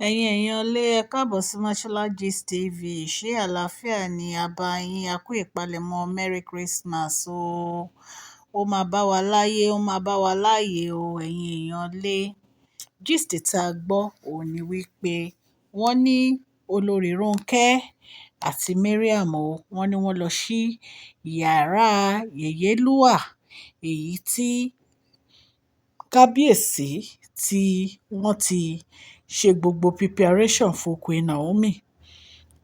Ẹ̀yin èèyàn lè káàbọ̀ sí Mashola Gist TV. Ṣé àlàáfíà ni a bá yín? A kú ìpalẹ̀mọ́ Merry Christmas o. Ó máa bá wa láyé, ó máa bá wa láàyè o. Ẹ̀yin èèyàn lè, gist tá a gbọ́ òun ní wípé wọ́n ní olórí Ronke àti Mariam o, wọ́n ní wọ́n lọ sí yàrá yèyélúà, èyí tí kábíyèsí tí wọ́n ti ṣe gbogbo preparation fún Queen Naomi.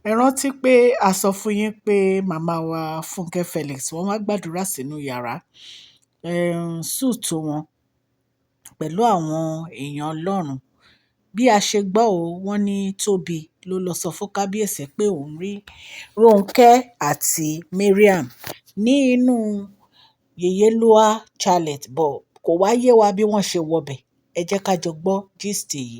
Ẹ rántí pé a sọ fún yín pé màmá wa Fúnkẹ́ Felix wọ́n wá gbàdúrà sínú yàrá suit wọn pẹ̀lú àwọn èèyàn Ọlọ́run. Bí a ṣe gbọ́ ọ, wọ́n ní Tóbi ló lọ sọ fún kábíyèsí pé òun rí Ronke àti Mariam ní inú yèyélúà chalet, but kò wá yé wa bí wọ́n ṣe wọbẹ̀. Ẹ jẹ́ ká jọ gbọ́ gist yìí.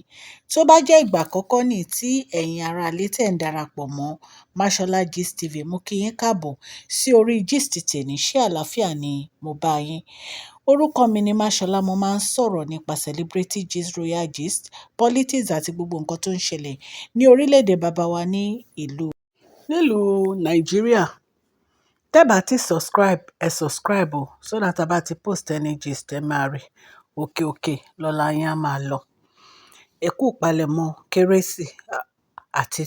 Tó bá jẹ́ ìgbà àkọ́kọ́ ní tí ẹ̀yin ará ilé tẹ̀ ń darapọ̀ mọ́ Mashola Gist TV, mo kí yín káàbọ̀ sí orí gist tèmi. Ṣé àlàáfíà ni mo bá yín? Orúkọ mi ni Mashola. Mo máa ń sọ̀rọ̀ nípa celebrity gist, royal gist, politics àti gbogbo nǹkan tó ń ṣẹlẹ̀ ní orílẹ̀-èdè bàbá wa ní ìlú nílùú Nàìjíríà. Tẹ́ bá ti subscribe, ẹ subscribe o, so that a bá ti post any gist, ẹ máa rí. Òkè òkè lọ́la yín á máa lọ. Ẹ kú ìpalẹ̀mọ́ Kérésì àti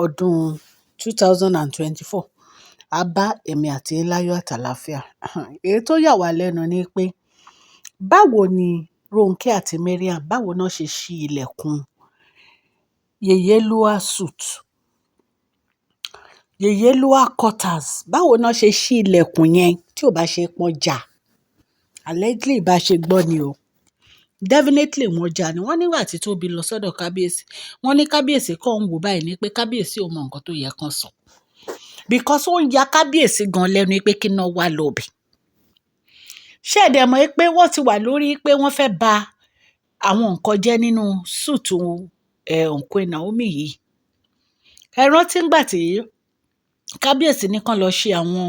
ọdún 2024. A bá èmi àti yín láyọ̀ àtàlàáfíà. Èyí tó yà wá lẹ́nu ni pé báwo ni Ronke àti Mariam, báwo náà ṣe ṣí ilẹ̀kùn Yèyélúà suite, Yèyélúà quarters? Báwo náà ṣe ṣí ilẹ̀kùn yẹn tí ò bá ṣe pọ́n jà? Allegedly, bá ṣe gbọ́ ni o, definitely wọ́n jà ni. Wọ́n nígbà tí Tóbi lọ sọ́dọ̀ kábíyèsí, wọ́n ní kábíyèsí kàn ń wò báyìí ní pé kábíyèsí ò mọ nǹkan tó yẹ kán sọ, because ó ń ya kábíyèsí gan lẹ́nu pé kí náà wá lọ bẹ̀. Ṣé ẹ dẹ̀ mọ̀ pé wọ́n ti wà lórí pé wọ́n fẹ́ ba àwọn nǹkan jẹ́ nínú suite Queen Naomi yìí? Ẹ rántí ngbà tí kábíyèsí ní kán lọ ṣe àwọn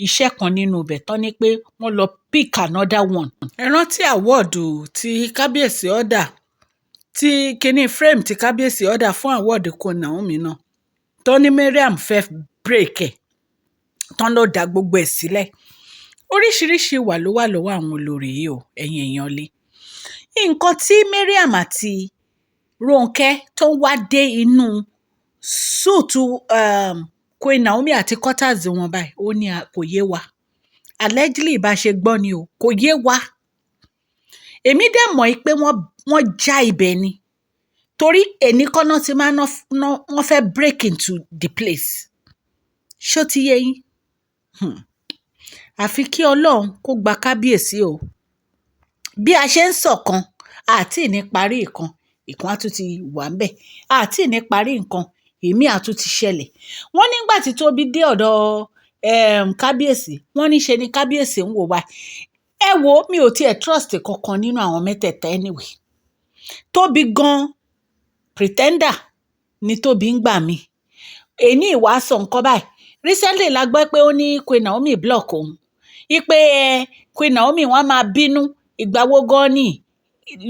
iṣẹ́ kan nínú ibẹ̀ tán ní pé wọ́n lọ pick another one. Ẹ rántí award tí kábíyèsí order, tí kinní frame tí kábíyèsí order fún award Queen Naomi náà, tó ní Mariam fẹ́ break ẹ̀ tán, ló da gbogbo ẹ̀ sílẹ̀. Oríṣiríṣi ìwà ló wà lọ́wọ́ àwọn olórí yìí o. Ẹ̀yin èèyàn lé, nǹkan tí Mariam àti Ronke tó ń wá dé inú suite Queen Naomi àti quarters wọn báyìí, ó ní kò yé wa. Allegedly, bá ṣe gbọ́ ni o, kò yé wa. Èmi dẹ̀ mọ̀ pé wọ́n já ibẹ̀ ni, torí èní kọ́nà ti máa ná wọ́n fẹ́ break into the place. Ṣó ti yé yín? Àfi kí Ọlọ́run kó gba kábíyèsí o. Bí a ṣe ń sọ̀kan àti ní parí ìkan, ìkan á tún ti wà ńbẹ̀, àti ní parí nǹkan èmi á tún ti ṣẹlẹ̀. Wọ́n nígbà tí Tóbi dé ọ̀dọ̀ kábíyèsí, wọ́n ní ṣe ni kábíyèsí ń wò wá. Ẹ wo, mi ò tiẹ̀ trust kankan nínú àwọn mẹ́tẹ̀ẹ̀ta anyway. Tóbi gan, pretender ni Tóbi ń gbà mí. Èní ìwà sọ nǹkan báyìí. Recently la gbọ́ pé ó ní Queen Naomi block òun, ipe Queen Naomi wọ́n máa bínú. Ìgbà wo gan ni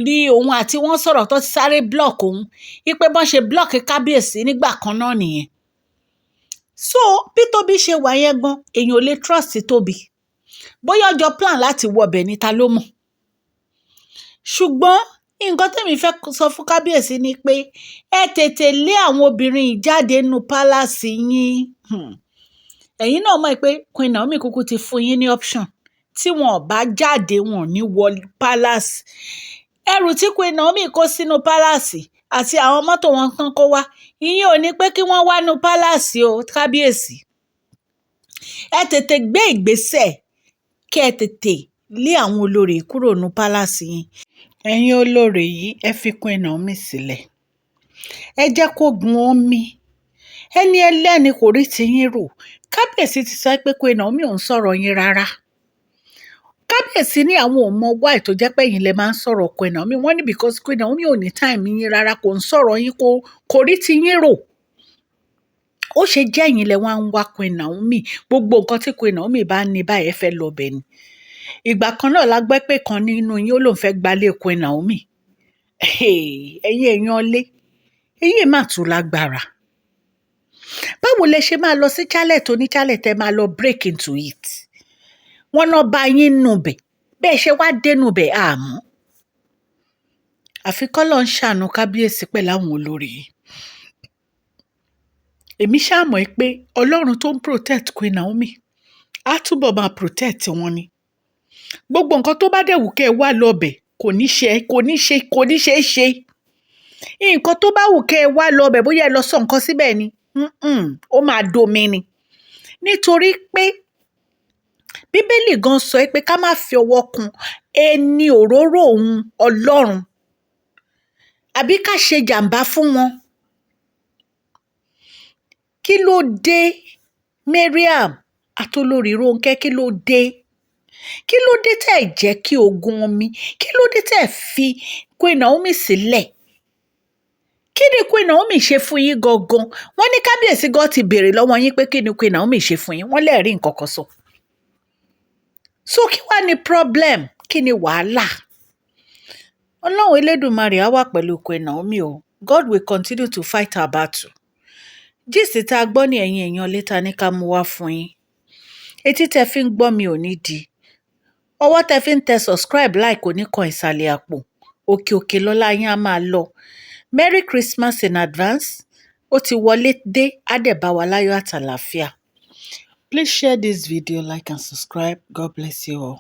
ní òun àti wọ́n sọ̀rọ̀ tó ti sáré block òun, ipe bọ́n ṣe block kábíyèsí nígbà kan náà nìyẹn? So bí Tóbi ṣe wà yẹn gan, èèyàn ò lè trust Tóbi. Bóyá ọjọ́ plan láti wọbẹ̀ ní, ta ló mọ̀? Ṣùgbọ́n nǹkan tẹ́mi fẹ́ sọ fún kábíyèsí ni pé ẹ tètè lé àwọn obìnrin yìí jáde nínú palace yín. Ẹ̀yin náà mọ̀ pé Queen Naomi kúkú ti fún yín ní option. Tí wọn ò bá jáde, wọn ò ní wọ palace. Ẹrù tí Queen Naomi kó sínú palace àti àwọn mọ́tò wọn tán kó wá, ìyẹn ò ní pé kí wọ́n wá nu palace o. Kábíyèsí, ẹ tètè gbé ìgbésẹ̀ kí ẹ tètè lé àwọn olórí kúrò ní palace yín. Ẹ̀yin olórí yìí, ẹ fi Queen Naomi sílẹ̀, ẹ jẹ́ kó gun omi. Ẹni ẹlẹ́ni kò rí tiyín rò. Kábíyèsí ti sọ pé Queen Naomi ò ń sọ̀rọ̀ yín rárá. Kábíyèsí ní àwọn ò mọ why tó jẹ́ pé ẹ̀yin lẹ máa ń sọ̀rọ̀ Queen Naomi. Wọ́n ní because Queen Naomi ò ní time yín rárá, kò ń sọ̀rọ̀ yín, kò rí tiyín rò. Ó ṣe jẹ́ ẹ̀yin lẹ wá ń wá Queen Naomi? Gbogbo nǹkan tí Queen Naomi bá ní báyìí, ẹ fẹ́ lọ bẹ̀ ni. Ìgbà kan náà la gbọ́ pé kan nínú yín ó lóun fẹ́ gbalé Queen Naomi. Ẹ̀yin èèyàn lé. Èyí mà tún lágbára. Báwo lẹ ṣe máa lọ sí chalet oní chalet, ẹ máa lọ break into it? Wọ́n náà bá yín nù bẹ̀, bẹ́ẹ̀ ṣe wá dénú bẹ̀ àmọ́. Àfi kọ́lọ́un ṣàánú kábíyèsí pẹ̀lú àwọn olórí yìí. Èmi ṣáà mọ̀ pé Ọlọ́run tó ń protect Queen Naomi á túbọ̀ máa protect wọn ni. Gbogbo nǹkan tó bá dẹ̀ wù kẹ́ ẹ wá lọ bẹ̀, kò ní ṣe, kò ní ṣe, kò ní ṣe é ṣe. Nǹkan tó bá wù kẹ́ ẹ wá lọ bẹ̀, bóyá ẹ lọ sọ nǹkan síbẹ̀ ni, ó máa domi ni. Nítorí pé Bíbélì gan sọ pé ká má fi ọwọ́ kun ẹni òróró òun Ọlọ́run, àbí ká ṣe jàǹbá fún wọn. Kí ló dé, Mariam àtolórí Rónkẹ́? Kí ló dé? Kí ló dé tẹ́ ẹ̀ jẹ́ kí ogun omi? Kí ló dé tẹ́ ẹ̀ fi Queen Naomi sílẹ̀? Kí ni Queen Naomi ṣe fún yín gangan? Wọ́n ní kábíyèsí gan ti béèrè lọ́wọ́ yín pé kí ni Queen Naomi ṣe fún yín. Wọ́n lẹ́ẹ̀rí nǹkan kan sọ. So kí wàá ní problem? Kí ni wàhálà? Ọlọ́run Elédùmarè á wà pẹ̀lú Queen Naomi o. God will continue to fight our battle. Gist tá a gbọ́ ní, ẹ̀yin èèyàn létà, ní ká mú wá fún yín. Etí tẹ́ fi ń gbọ́ mi ò ní di, ọwọ́ tẹ́ fi ń tẹ subscribe, like kò ní kan ìsàlẹ̀ àpò. Òkè òkè lọ́lá yín á máa lọ. Merry Christmas in advance. Ó ti wọlé dé, á dẹ̀ bá wa láyọ̀ àtàlàáfíà. Please share this video, like and subscribe. God bless you all.